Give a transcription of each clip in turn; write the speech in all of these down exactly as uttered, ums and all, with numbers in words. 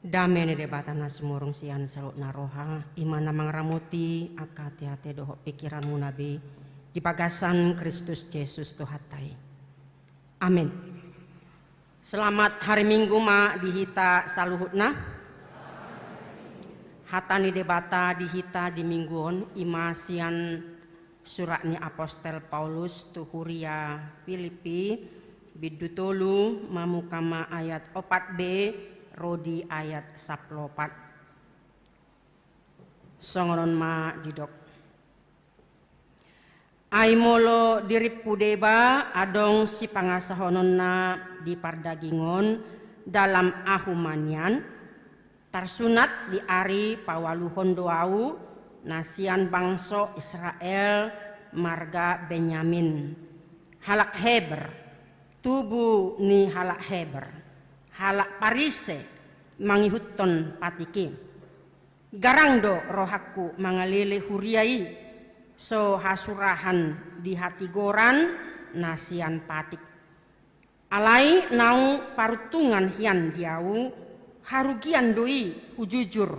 Dame ni Debata na sumurung sian saluhutna roha, i ma na mangaramoti angka ateate dohot pingkiranmuna be di bagasan Kristus Jesus Tuhanta i. Amen. Selamat hari Minggu ma di hita saluhutna. Hata ni Debata di hita di Minggu on i ma sian surat ni apostel Paulus tu huria Filipi, bindu tolu, mamungka ma ayat opat be ro di ayat sampulu opat. Songon on ma didok. Ai molo dirimpu deba adong sipangasahononna di pardagingon, dalam ahu ma nian, tarsunat di ari paualuhon do ahu, na sian bangso Israel, marga Benyamin, halak Heber, tubu ni halak Heber, halak Parise, mangihuthon patik i. Garang do rohangku mangalele huria i, so hasurahan di hatigoran na sian patik. Alai naung paruntungan hian di ahu, harugian do i hujujur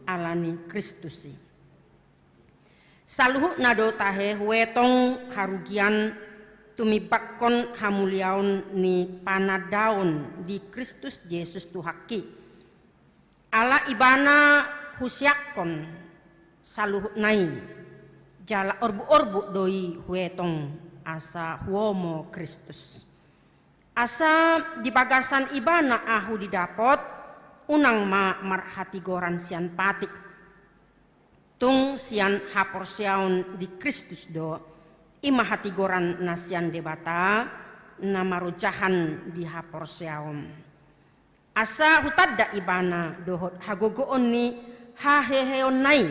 ala ni Kristus i. Saluhutna do tahe huetong harugian tumimbanghon hamuliaon ni panandaon di Kristus Jesus Tuhanki. Ala Ibana huseakhon saluhutna i, jala orbuk-orbuk do i huetong asa huomo Kristus. Asa di bagasan Ibana ahu didapot, unang ma marhatigoran sian patik. Tung sian haporseaon di Kristus do, i ma hatigoran na sian Debata, na marojahan di haporseaon. Asa hutanda Ibana dohot hagogoon ni haheheonna i,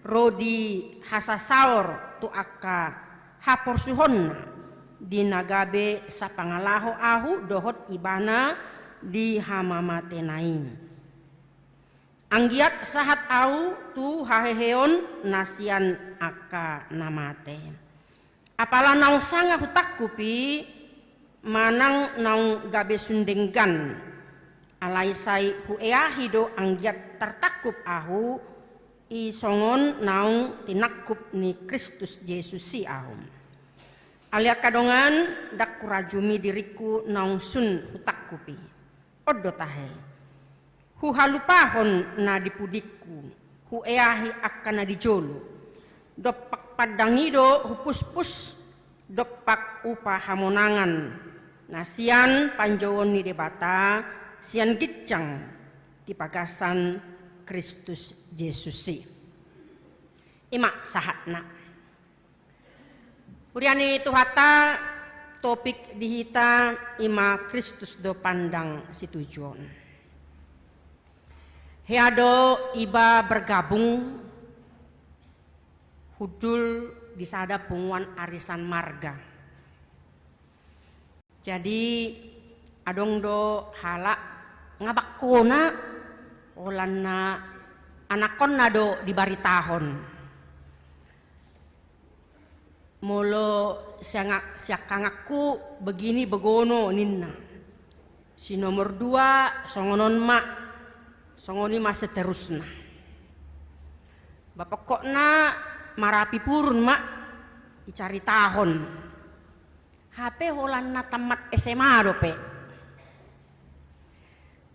ro di hasasaor tu angka haporsuhonna, di na gabe sapangalaho ahu dohot Ibana di hamamatena i. Anggiat sahat ahu tu haheheon na sian angka na mate. Apala naung sanga hutangkup i manang naung gabe sun denggan, alai sai hueahi do anggiat tartangkup ahu, i songon naung tinangkup ni Kristus Jesus i ahu. Ale angka dongan, ndang hurajumi diringku naung sun hutangkup i. On do tahe. Huhalupahon na di pudingku, hueahi angka na di jolo. Dompak pandang i do hupuspus, dompak upa hamonangan na sian panjouon ni Debata, sian ginjang di bagasan Kristus Jesus i. I ma sahatna. Huria ni Tuhanta, topik di hita i ma Kristus do pandang situjuon. Hea do iba bergabung hundul di sada punguan arisan marga. Jadi, adong do halak ngabak hona, holan na anakkonna do dibaritahon. Molo sianga-, siangkanganku begini begono ninna. Si nomor dua songon on ma, songon i ma seterusna. Ba pokokna marapi purun ma dicaritahon. Hape holan na tamat S M A dope.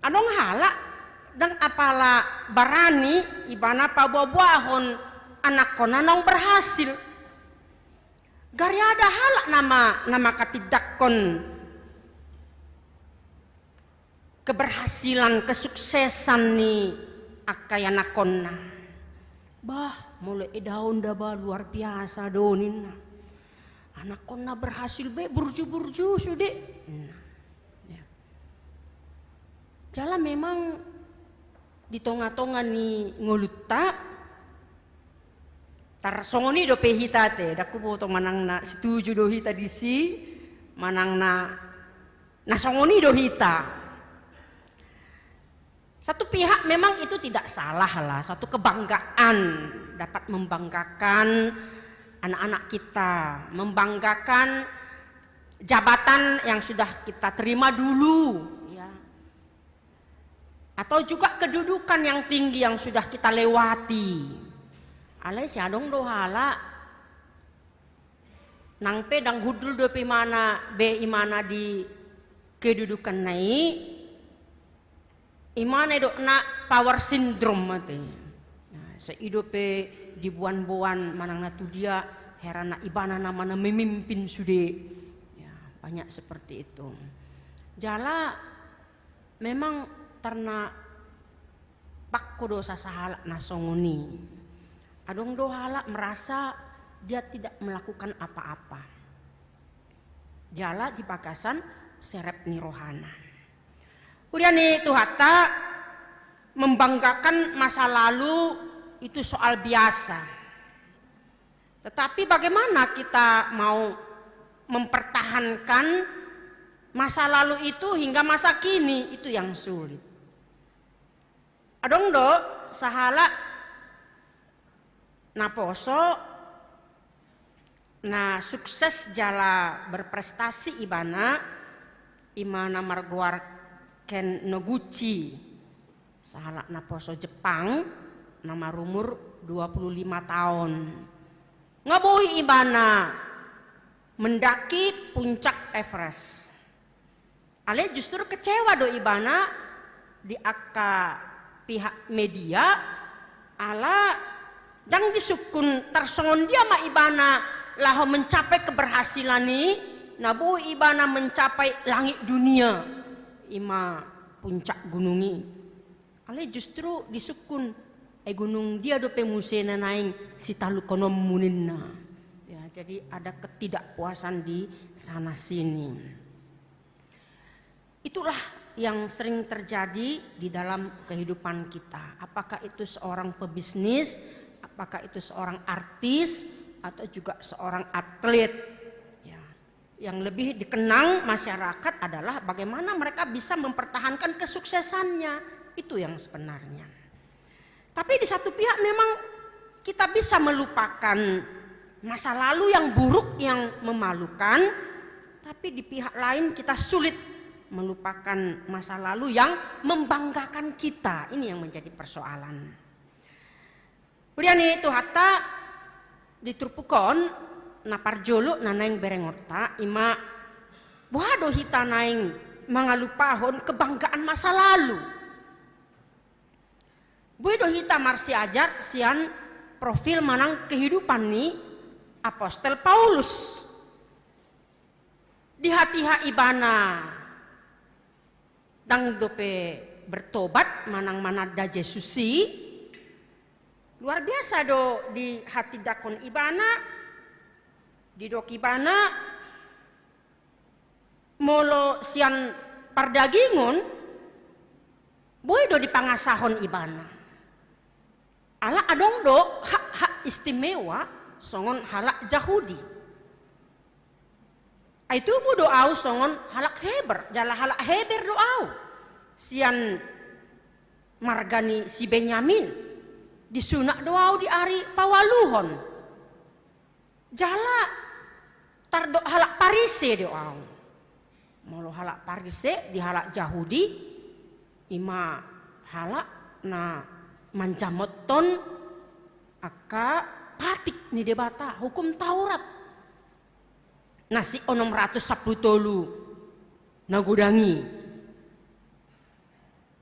Adong halak ndang apala barani ibana paboa-boahon anakkonna naung berhasil. Gari ada halak nama, nama katindanghon keberhasilan, kesuksesan ni angka ianakkonna. Bah, molo idaon da ba luar biasa do ninna. Anakkonna berhasil be burju-burju sude. Nah, ya. Jala memang di tonga-tonga ni ngolunta, tarsongon i dope hita te, ndang huboto manang na setuju do hita disi, manang na, na songon i do hita. Satu pihak memang itu tidak salah lah, satu kebanggaan, dapat membanggakan anak-anak kita, membanggakan jabatan yang sudah kita terima dulu, ya. Atau juga kedudukan yang tinggi yang sudah kita lewati. Alai sai adong do halak, nang pe ndang hundul dope imana, be imana di kedudukanna i, imana didokna power syndrome ate. Nah, sai i dope diboan-boan manang na tudia, heran na ibana nama na memimpin sude. Ya, banyak seperti itu. Jala memang tarna pakko do sasahalak na songon i. Adong do halak merasa dia tidak melakukan apa-apa. Jala di bagasan serep ni rohana. Huria ni Tuhanta, membanggakan masa lalu itu soal biasa. Tetapi bagaimana kita mau mempertahankan masa lalu itu hingga masa kini, itu yang sulit. Adong do sahalak naposo na sukses jala berprestasi ibana, imana margoar Ken Noguchi, sahalak naposo Jepang, na marumur dua puluh lima taon. Nga boi ibana mendaki puncak Everest. Alai justru kecewa do ibana di angka pihak media, ala ndang disungkun tarsongon dia ma ibana laho mencapai keberhasilan i, na boi ibana mencapai langit dunia, ima puncak gunung i. Alai justru disungkun, ai gunung dia dope muse na naeng sitalukononmu ninna. Ya, jadi ada ketidakpuasan di sana sini. Itulah yang sering terjadi di dalam kehidupan kita. Apakah itu seorang pebisnis, apakah itu seorang artis, atau juga seorang atlet. Ya. Yang lebih dikenang masyarakat adalah bagaimana mereka bisa mempertahankan kesuksesannya. Itu yang sebenarnya. Tapi di satu pihak memang kita bisa melupakan masa lalu yang buruk, yang memalukan, tapi di pihak lain kita sulit melupakan masa lalu yang membanggakan kita. Ini yang menjadi persoalan. Huria ni Tuhanta, di turpuk on, na parjolo na naeng berengonta, ima boha do hita naeng mangalupahon kebanggaan masa lalu. Boi do hita marsiajar sian profil manang kehidupan ni Apostel Paulus. Di hatiha ibana ndang dope bertobat manang mananda Jesus i, luar biasa do dihatindangkon ibana, didok ibana, molo sian pardagingon, boi do dipangasahon ibana. Ala adong do hak-hak istimewa songon halak Jahudi. Ai tubu do au songon halak Heber, jala halak Heber do au. Sian marga ni si Benyamin, disunat do au di ari paualuhon. Jala tardok halak Parise do au. Molo halak Parise di halak Jahudi, ima halak na manjamothon angka patik ni Debata, hukum Taurat. Na si onom ratus sampulu tolu na godang i.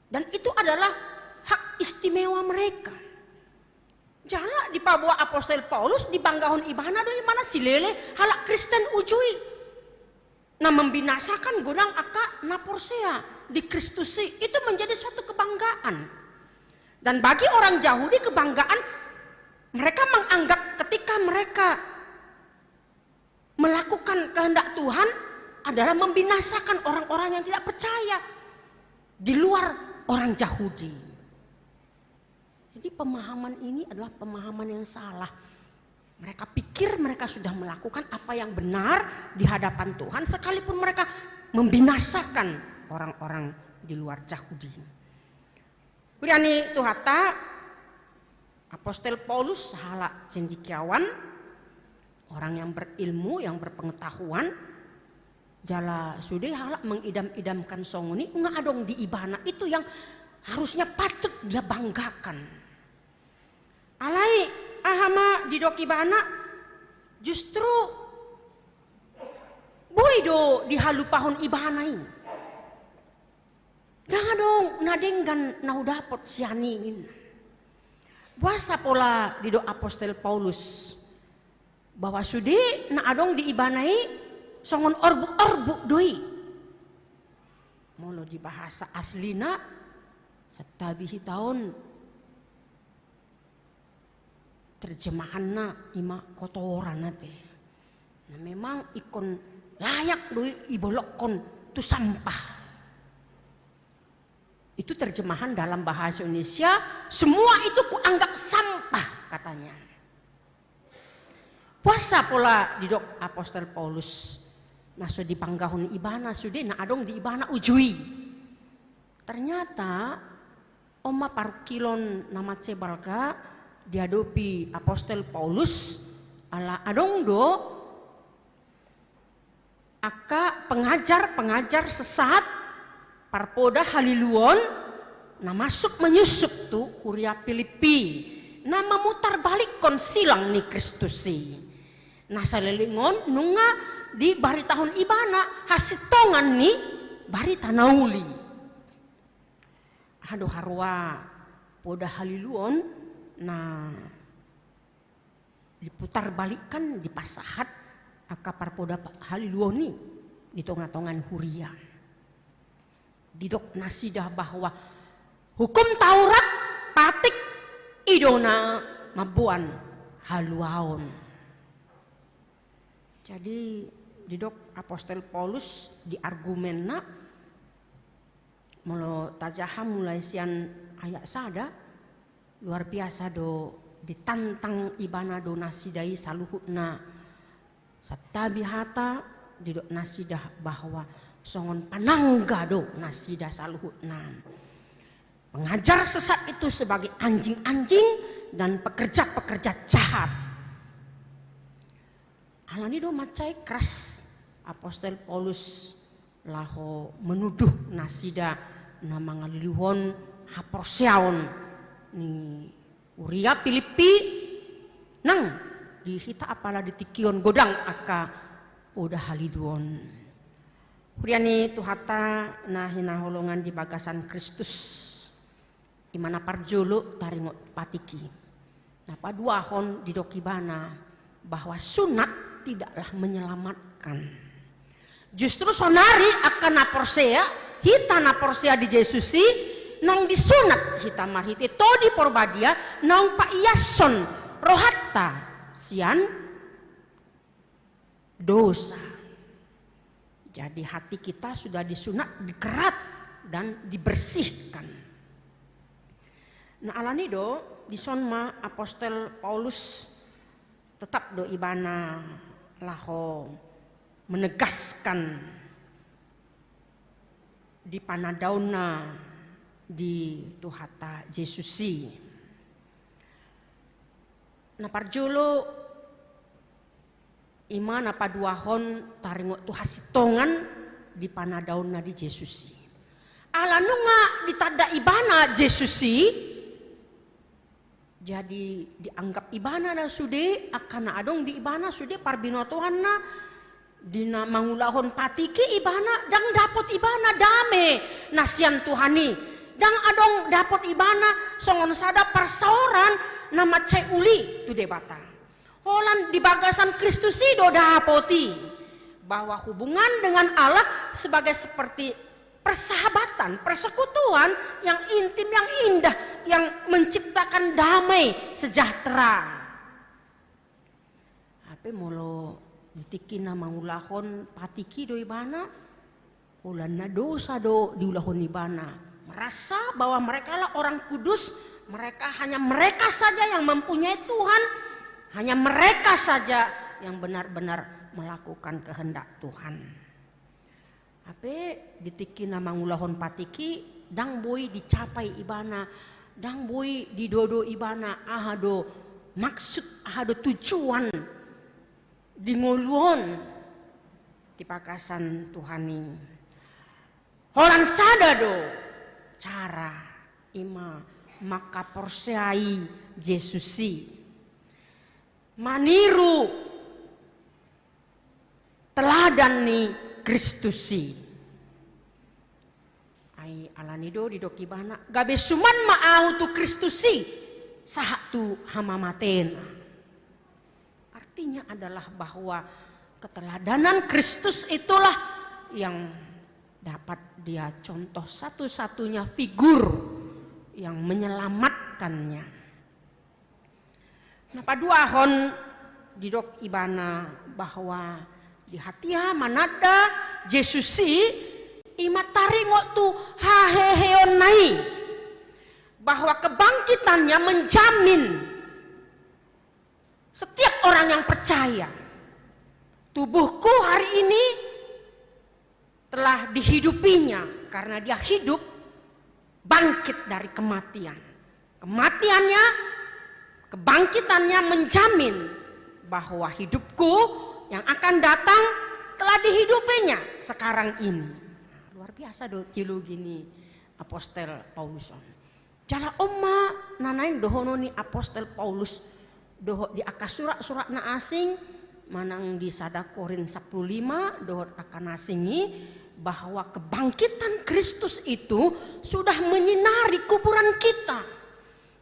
Dan itu adalah hak istimewa mereka. Jala dipaboa Apostel Paulus, dibanggahon ibana do imana silele halak Kristen uju i. Na membinasakan godang angka na porsea di Kristus i, itu menjadi suatu kebanggaan. Dan bagi orang Jahudi kebanggaan, mereka menganggap ketika mereka melakukan kehendak Tuhan adalah membinasakan orang-orang yang tidak percaya di luar orang Jahudi. Jadi pemahaman ini adalah pemahaman yang salah. Mereka pikir mereka sudah melakukan apa yang benar di hadapan Tuhan, sekalipun mereka membinasakan orang-orang di luar Jahudi. Huria ni Tuhanta, Apostel Paulus halak cendekiawan, orang yang berilmu, yang berpengetahuan, jala sude halak mengidam-idamkan songon i, nga adong di ibana. Itu yang Harusnya patut dia banggakan. Alai aha ma didok ibana, justru boi do dihalupahon ibana i. Ndang adong na denggan na hudapot sian i, ninna. Boasa pola didok apostel Paulus bahwa sude na adong di ibana i songon orbuk-orbuk do i? Molo di bahasa aslina, santabi hita on, terjemahanna ima kotoran ate. Nah, memang ingkon layak do i dibolongkon tu sampah. Itu terjemahan dalam bahasa Indonesia, semua itu kuanggap sampah, katanya. Boasa pola didok apostel Paulus, na so dipanggahon ibana sude na adong di ibana uju i? Ternyata on ma parungkilon na mansai balga diadopi apostel Paulus, ala adong do angka pengajar-pengajar sesat, parpoda haliluon, na masuk menyusup tu huria Pilippi, na memutarbalikkon silang ni Kristus i. Na saleleng on nunga dibaritahon ibana hasintongan ni barita na uli. Aha do haroa poda haliluon na diputarbalikkan, dipasahat angka parpoda pa-, haliluon i di tonga-tonga ni huria. Didok nasida bahwa hukum Taurat, patik, i do na mamboan haluaon. Jadi didok apostel Paulus di argumenna, molo tajaha mulai sian ayat sada, luar biasa do, ditantang ibana do nasida i saluhutna. Santabi hata, didok nasida bahwa songon panangga do nasida saluhutna. Pengajar sesat itu sebagai anjing-anjing dan pekerja-pekerja jahat. Alani do mansai keras apostel Paulus laho menuduh nasida na mangaliluhon haporseaon ni huria Pilippi, nang di hita apala di tingki on godang angka poda haliluon. Huria ni Tuhanta na hinaholongan di bagasan Kristus. Ima na parjolo taringot patik i. Na paduahon didok ibana bahwa sunat tidaklah menyelamatkan. Justru saonari angka na porsea, hita na porsea di Jesus i, naung disunat hita marhite Tondi Porbadia, naung paiashon rohanta sian dosa. Jadi hati kita sudah disunat, dikerat, dan dibersihkan. Nah, alani do, dison ma apostel Paulus tetap do ibana laho menegaskan di panadaonna di Tuhanta Jesus i. Na parjolo, ima na paduahon taringot tu hasintongan di panadaonna di Jesus i. Ala nunga ditanda ibana Jesus i, jadi dianggap ibana na sude, angka na adong di ibana sude parbinotoanna, di na mangulahon patik i ibana, ndang dapot ibana dame na sian Tuhan i. Ndang adong dapot ibana songon sada parsaoran na mansai uli tu Debata. Holan di bagasan Kristus i do dapot i, bahwa hubungan dengan Allah sebagai seperti persahabatan, persekutuan yang intim, yang indah, yang menciptakan damai sejahtera. Hape molo di tingki na mangulahon patik i do ibana, holan na dosa do diulahon ibana. Merasa bahwa mereka lah orang kudus, mereka, hanya mereka saja yang mempunyai Tuhan, hanya mereka saja yang benar-benar melakukan kehendak Tuhan. Hape di tingki na mangulahon patik i, ndang boi dicapai ibana, ndang boi didodo ibana aha do maksud, aha do tujuan di ngolu on di bagasan Tuhan i. Holan sada do cara Ima mangkaporseai Jesus i, maniru teladan ni Kristus i. Ai alani do didok ibana, gabe suman ma ahu tu Kristus i, sahat tu hamamatean. Artinya adalah bahwa keteladanan Kristus itulah yang dapat dia contoh satu-satunya figur yang menyelamatkannya. Na paduahon, didok ibana bahwa di hatiha mananda Jesus i, ima taringot tu haheheonna i, bahwa kebangkitannya menjamin setiap orang yang percaya. Tubuhku hari ini telah dihidupinya karena dia hidup bangkit dari kematian. Kematiannya, kebangkitannya menjamin bahwa hidupku yang akan datang telah dihidupinya sekarang ini. Nah, luar biasa do teologi ni Apostel Paulus on. Jala on ma na naeng dohonon ni Apostel Paulus dohot di angka surat-surat na asing, manang di sada Korint sampulu lima dohot angka na asing i, bahwa kebangkitan Kristus itu sudah menyinari kuburan kita.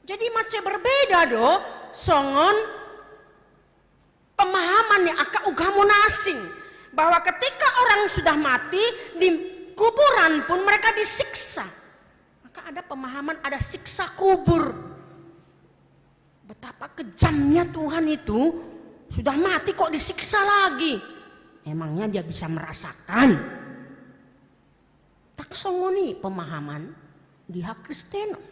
Jadi mansai berbeda do songon pemahaman ni angka ugamo na asing, bahwa ketika orang sudah mati, di kuburan pun mereka disiksa. Maka ada pemahaman ada siksa kubur. Betapa kejamnya Tuhan itu, sudah mati kok disiksa lagi. Emangnya dia bisa merasakan? Ndang songon i pemahaman di hakristenon.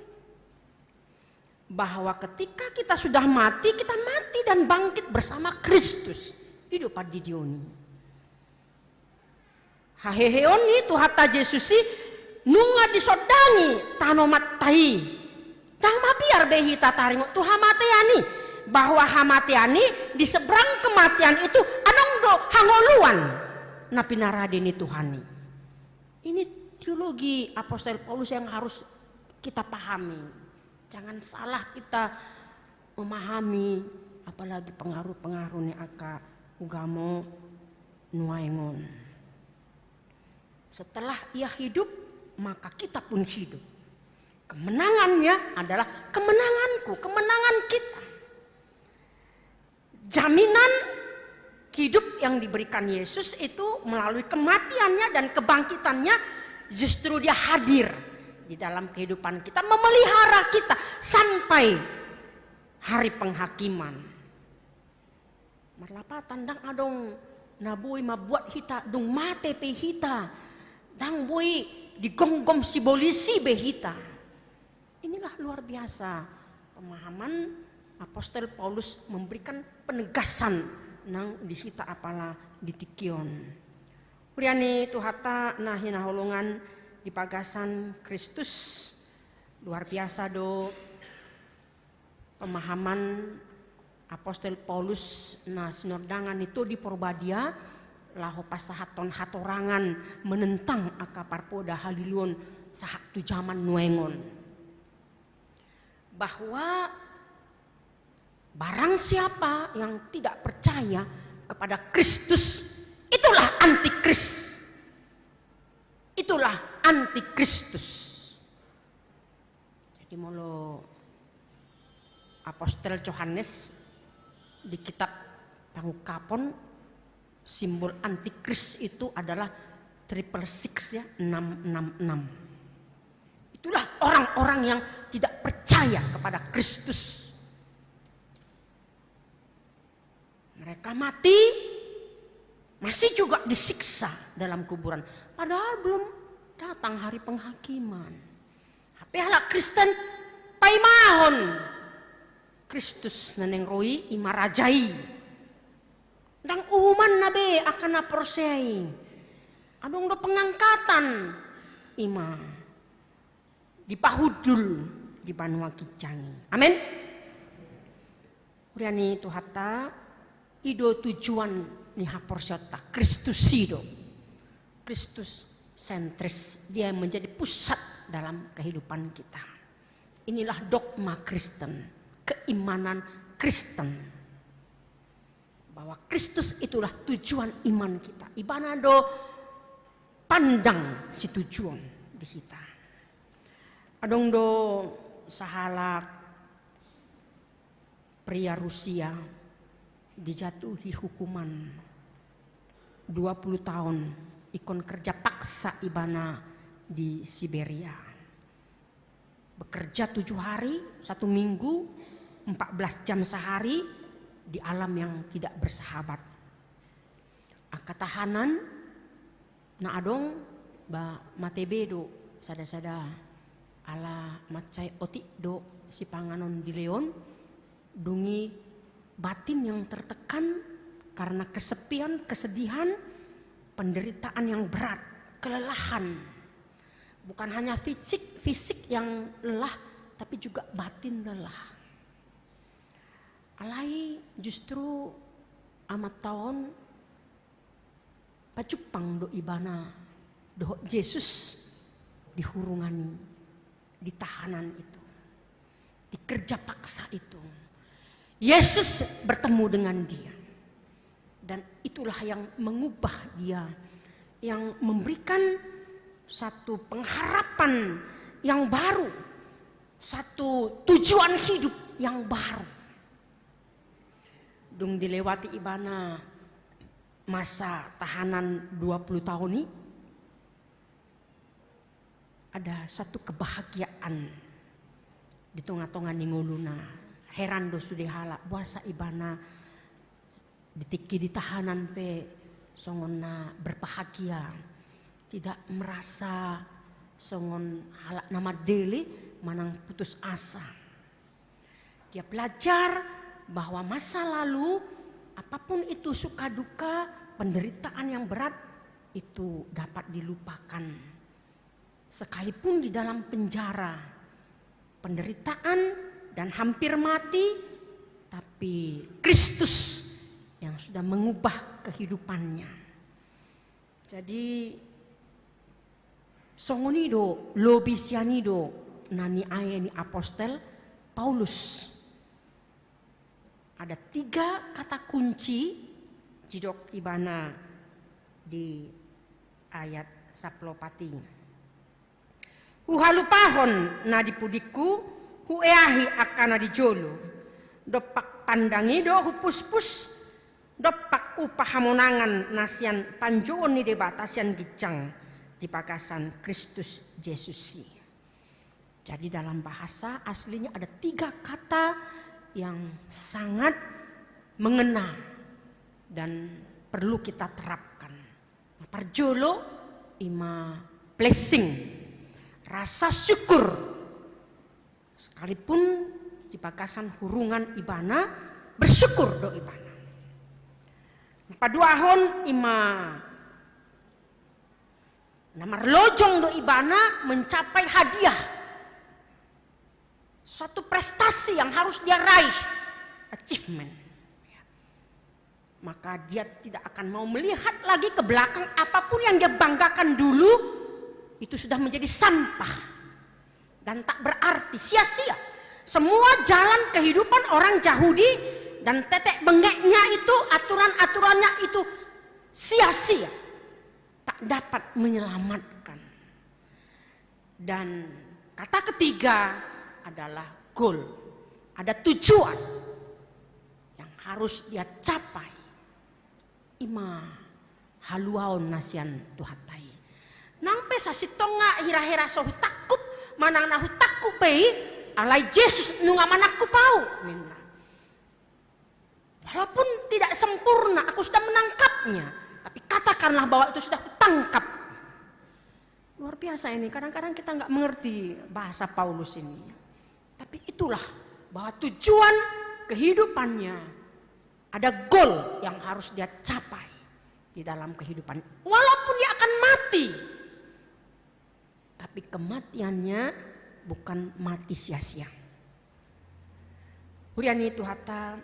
Bahwa ketika kita sudah mati, kita mati dan bangkit bersama Kristus. I do pandidion i. Haheheon ni Tuhanta Jesus i, nunga disondangi tano mata i. Ndang mabiar be hita taringot tu hamatean i, bahwa hamatean i, di seberang kematian itu adong do hangoluan na pinarade ni Tuhan i. Ini teologi Apostel Paulus yang harus kita pahami. Jangan salah kita memahami, apalagi pengaruh-pengaruh ni angka ugamo nuaeng on. Setelah ia hidup, maka kita pun hidup. Kemenangannya adalah kemenanganku, kemenangan kita. Jaminan hidup yang diberikan Yesus itu melalui kematiannya dan kebangkitannya, justru dia hadir di dalam kehidupan kita, memelihara kita sampai hari penghakiman. Marlapatan, ndang adong na boi mambuat hita, dung mate pe hita, ndang boi digonggom sibolis i be hita. Inilah luar biasa pemahaman Apostel Paulus memberikan penegasan nang di hita apala di tingki on. Huria ni Tuhanta na hinaholongan di bagasan Kristus, luar biasa do pemahaman Apostel Paulus na sinondangan ni Tondi Porbadia laho pasahathon hatorangan menentang angka parpoda haliluon sahat tu jaman nuaeng on. Bahwa barang siapa yang tidak percaya kepada Kristus, itulah antikris. Itulah antikristus. Jadi molo Apostel Johannes di kitab Pangungkapon, simbol antikris itu adalah triple six, ya, enam enam enam. Itulah orang-orang yang tidak percaya kepada Kristus. Mereka mati, masih juga disiksa dalam kuburan. Padahal belum datang hari penghakiman. Hape halak Kristen paimahon Kristus na naeng ro i, ima raja i. Ndang uhumanna be angka na porsea i. Adong do pengangkatan, ima dipahundul di banua ginjang i. Amen. Huria ni Tuhanta, i do tujuan ni haporseaonta, Kristus i do. Kristus sentris, dia yang menjadi pusat dalam kehidupan kita. Inilah dogma Kristen, keimanan Kristen. Bahwa Kristus itulah tujuan iman kita. Ibana do pandang situjuon di hita. Adong do sahalak pria Rusia dijatuhi hukuman dua puluh tahun, ingkon kerja paksa ibana di Siberia. Bekerja tujuh hari, satu minggu, empat belas jam sehari di alam yang tidak bersahabat. Angka tahanan na adong ba mate be do sada-sada, ala mansai otik do sipanganon dilehon. Dung i batin yang tertekan karena kesepian, kesedihan, penderitaan yang berat, kelelahan. Bukan hanya fisik, fisik yang lelah, tapi juga batin lelah. Alai justru amanta on pajumpang do ibana dohot Jesus di hurungan i, di tahanan itu, di kerja paksa itu. Yesus bertemu dengan dia. Dan itulah yang mengubah dia, yang memberikan satu pengharapan yang baru, satu tujuan hidup yang baru. Dung dilewati ibana masa tahanan dua puluh tahun i, ada satu kebahagiaan di tonga-tonga ni ngoluna. Heran do sude halak, boasa ibana di tingki di tahanan pe songon na berbahagia, tidak merasa songon halak na mandele manang putus asa. Dia belajar bahwa masa lalu, apapun itu suka duka, penderitaan yang berat, itu dapat dilupakan. Sekalipun di dalam penjara, penderitaan, dan hampir mati, tapi Kristus yang sudah mengubah kehidupannya. Jadi, songon i do, lobi sian i do na niae ni apostel Paulus. Ada tiga kata kunci didok ibana di ayat sampulu opat i. Huhalupahon na di pudingku, hueahi angka na di jolo. Dompak pandang i do hupuspus, dompak upa hamonangan na sian panjouon ni Debata sian ginjang di bagasan Kristus Jesus i. Jadi dalam bahasa aslinya ada tiga kata yang sangat mengena dan perlu kita terapkan. Na parjolo ima blessing, rasa syukur. Sekalipun di bagasan hurungan ibana, bersyukur do ibana. Na paduahon ima na marlojong do ibana mencapai hadiah. Suatu prestasi yang harus dia raih, achievement. Maka dia tidak akan mau melihat lagi ke belakang, apapun yang dia banggakan dulu, itu sudah menjadi sampah dan tak berarti, sia-sia. Semua jalan kehidupan orang Yahudi dan tetek bengeknya itu, aturan-aturannya itu sia-sia, tak dapat menyelamatkan. Dan kata ketiga adalah goal. Ada tujuan yang harus dia capai. Ima haluaon na sian Tuhanta i. Nang pe sasintongna hira-hira so hutangkup, manang na hutangkup be i, alai Jesus nunga manangkup ahu, ninna. Walaupun tidak sempurna, aku sudah menangkapnya, tapi katakanlah bahwa itu sudah kutangkap. Luar biasa ini, kadang-kadang kita nggak mengerti bahasa Paulus ini. Tapi itulah bahwa tujuan kehidupannya, ada goal yang harus dia capai di dalam kehidupan. Walaupun dia akan mati, tapi kematiannya bukan mati sia-sia. Huria ni Tuhanta,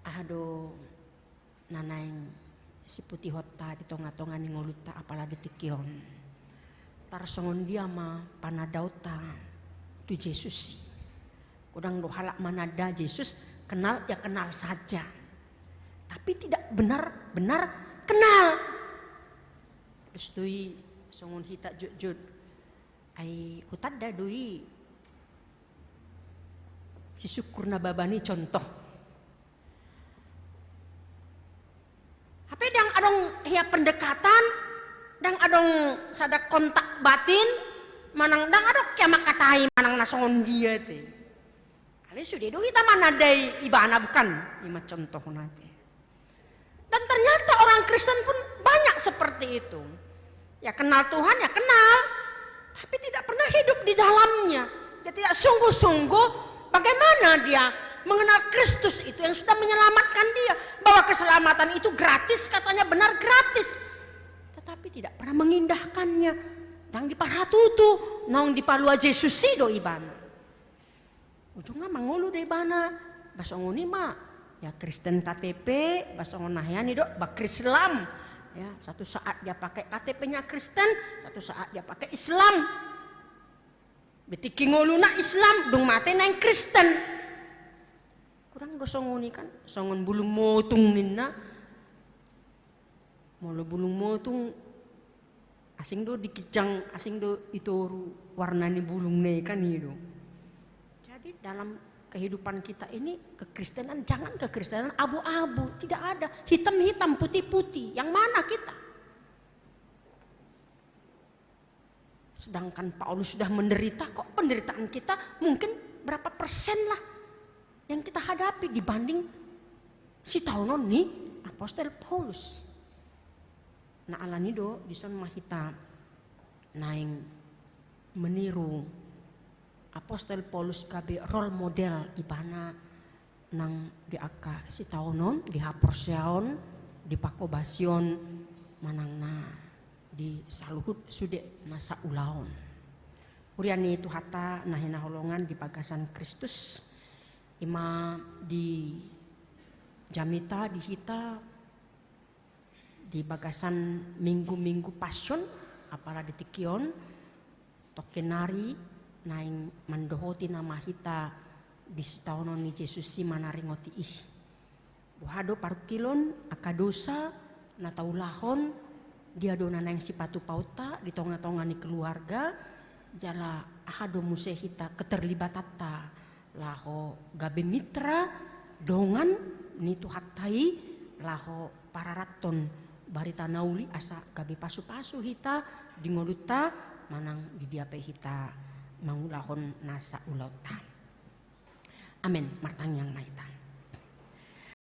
aha do na naeng siputihonta di tonga-tonga ni ngolunta apala di tingki on. Tarsongon dia ma panandaonta Jesus i. Godang do halak mananda Jesus, kenal, ya kenal saja. Tapi tidak benar-benar kenal. Terus do i songon hita jotjot. Ai hutanda do i si Sungkur Nababan i contoh. Hape ndang adong hea pendekatan, ndang adong sada kontak batin, manang ndang adong hea mangkatai manang na songon dia te. Alai sude do hita manandai ibana, bukan? Ima contohna te. Dan ternyata orang Kristen pun banyak seperti itu. Ya kenal Tuhan, ya kenal. Tapi tidak pernah hidup di dalamnya. Dia tidak sungguh-sungguh bagaimana dia mengenal Kristus itu yang sudah menyelamatkan dia. Bahwa keselamatan itu gratis, katanya benar gratis. Tetapi tidak pernah mengindahkannya. Naung diparhatutu, naung dipalua Jesus i do ibana. Ujungna mangolu do ibana, ba songon i ma. Ya Kristen K T P, ba songon na hea nidok, ba Krislam. Ya, satu saat dia pakai K T P-nya Kristen, satu saat dia pakai Islam. Di tingki ngoluna Islam, dung mate naeng Kristen. Godang do songon i kan, songon bulung motung ninna. Molo bulung motung, asing do di ginjang, asing do i toru warna ni bulungna i kan i do. Jadi dalam kehidupan kita ini, kekristenan, jangan kekristenan abu-abu, tidak ada. Hitam-hitam, putih-putih, yang mana kita? Sedangkan Paulus sudah menderita, kok penderitaan kita mungkin berapa persen lah yang kita hadapi dibanding sitaonon ni apostel Paulus. Nah, alani do dison ma hita naeng meniru apostel Paulus gabe role model ibana nang di angka sitaonon, di haporseaon, di pangkobasion, manang na di saluhut sude na saulaon. Huria ni Tuhanta na hinaholongan di bagasan Kristus, ima di jamita, di hita, di bagasan minggu-minggu Passion, apala di tingki on, tongkin nari naeng mandohoti nama hita di sitaonon ni Jesus i manaringoti i. Boha do parungkilon, angka dosa na taulahon, dia do na naeng sipatupaonta di tonga-tonga ni keluarga, jala aha do muse hita keterlibatanta laho gabe mitra dongan ni Tuhanta i laho pararathon barita na uli asa gabe pasu-pasu hita di ngolunta manang di dia pe hita mangulahon na saulaonta. Amen. Martangiang ma hita.